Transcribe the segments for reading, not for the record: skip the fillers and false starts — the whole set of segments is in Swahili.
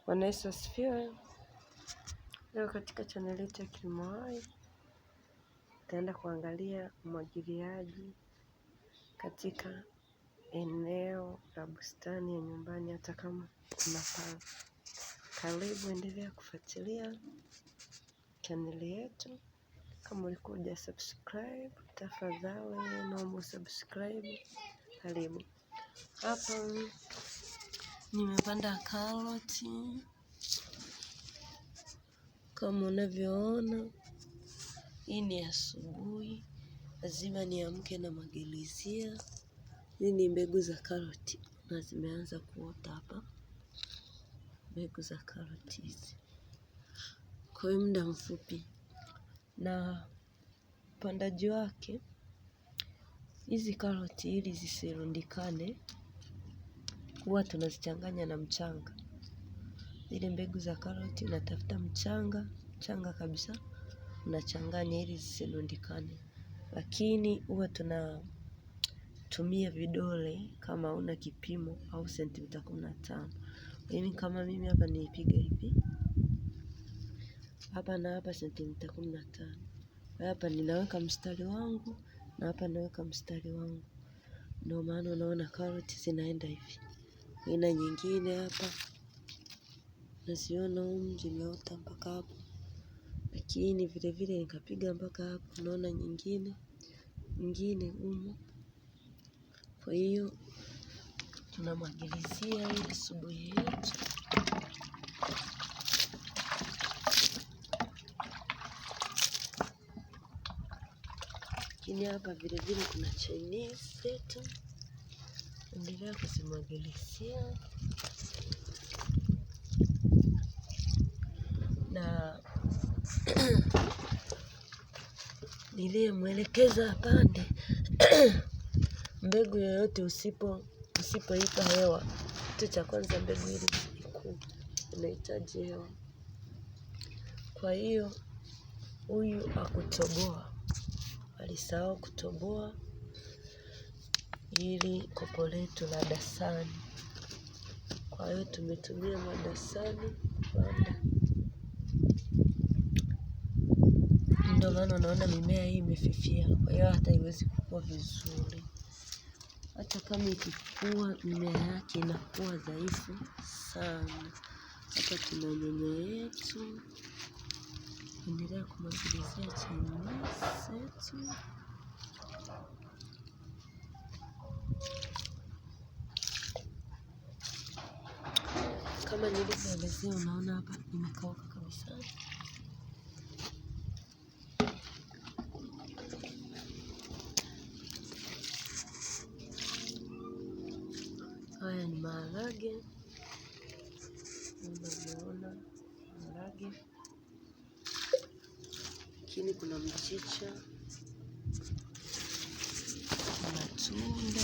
Bwana Yesu asifiwe. Leo katika chaneli yetu ya Kilimo Hai tutaenda kuangalia umwagiliaji katika eneo la bustani ya nyumbani hata kama kuna paa. Karibu, endelea kufuatilia chaneli yetu. Kama ulikuwa huja subscribe, tafadhali naomba subscribe. Karibu. Hapa nimepanda karoti kama unavyoona. Hii ni asubuhi, lazima niamke na mwagilizia. Hii ni mbegu za karoti na zimeanza kuota hapa, mbegu za karoti hizi. Kwa hiyo muda mfupi na upandaji wake, hizi karoti ili zisirundikane, huwa tunazichanganya na mchanga. Zile mbegu za karoti unatafuta mchanga, mchanga kabisa, unachanganya ili zisirundikane. Lakini huwa tunatumia vidole kama una kipimo au sentimita 15. Mimi kama mimi hapa niipiga hivi hapa na hapa sentimita 15. Hapa ninaweka mstari wangu na hapa naweka mstari wangu, ndio maana unaona karoti zinaenda hivi. Aina nyingine hapa naziona humu zimeota mpaka hapo, lakini vile vile nikapiga mpaka hapo, unaona nyingine nyingine humu. Kwa hiyo tunamwagilizia hii asubuhi yetu. Lakini hapa vile vile kuna Chinese zetu, endelea kuzimwagilizia na niliyemwelekeza apande mbegu yoyote usipoipa hewa. Kitu cha kwanza, mbegu ili ikue inahitaji hewa. Kwa hiyo huyu akutoboa, alisahau kutoboa ili kopo letu la dasani. Kwa hiyo tumetumia madasani kupanda, ndio maana unaona mimea hii imefifia. Kwa hiyo hata haiwezi kukua vizuri, hata kama ikikua mimea yake inakuwa dhaifu sana. Hapa tuna nyanya yetu, endelea kumwagilizia Chinese zetu. Kama nilivyoelezea, unaona hapa imekauka kabisa. Haya ni maharage, unavyoona maharage, lakini kuna mchicha, matunda,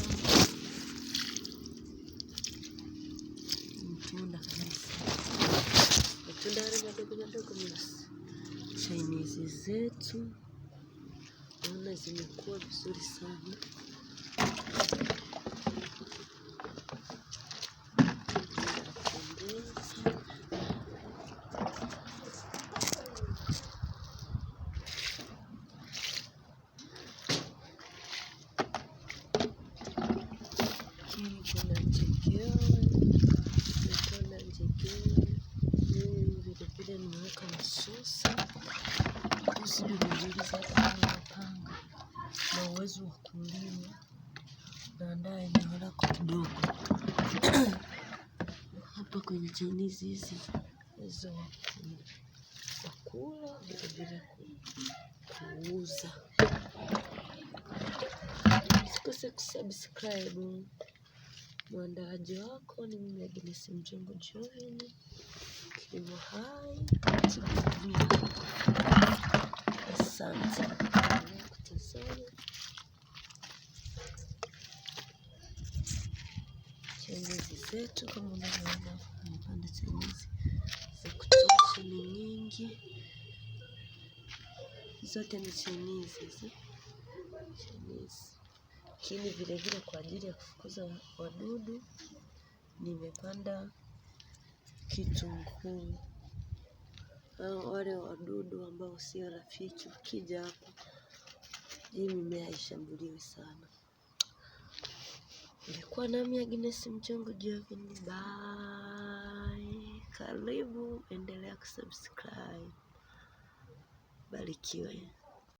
mtunda kabisa, matunda yale madogo madogo meusi. Chinese zetu naona zimekuwa vizuri sana. Zinapendeza. Lakini kuna njegere, nimepanda njegere. Mimi vile vile nimeweka msusa. Usije kujiuliza kama unapanga na uwezo wa kulima, naandaa eneo lako kidogo hapa kwenye Chinese hizi uwezo wa kula vile vile kuuza. Usikose kusubscribe. Mwandaaji wako ni mimi Agnes Mjengo Join, Kilimo Hai TV. Asante endelea kutazama Chinese zetu. Kama unavyoona nimepanda Chinese za kutosha, ni nyingi, zote ni Chinese hizi Chinese. Lakini vile vile kwa ajili ya kufukuza wadudu nimepanda kitunguu. Wale wadudu ambao sio rafiki ukija hapa, hii mimea haishambuliwi sana. Ulikuwa nami Agnes Mchungu Jovin, bye. Karibu, endelea kusubscribe. Barikiwe.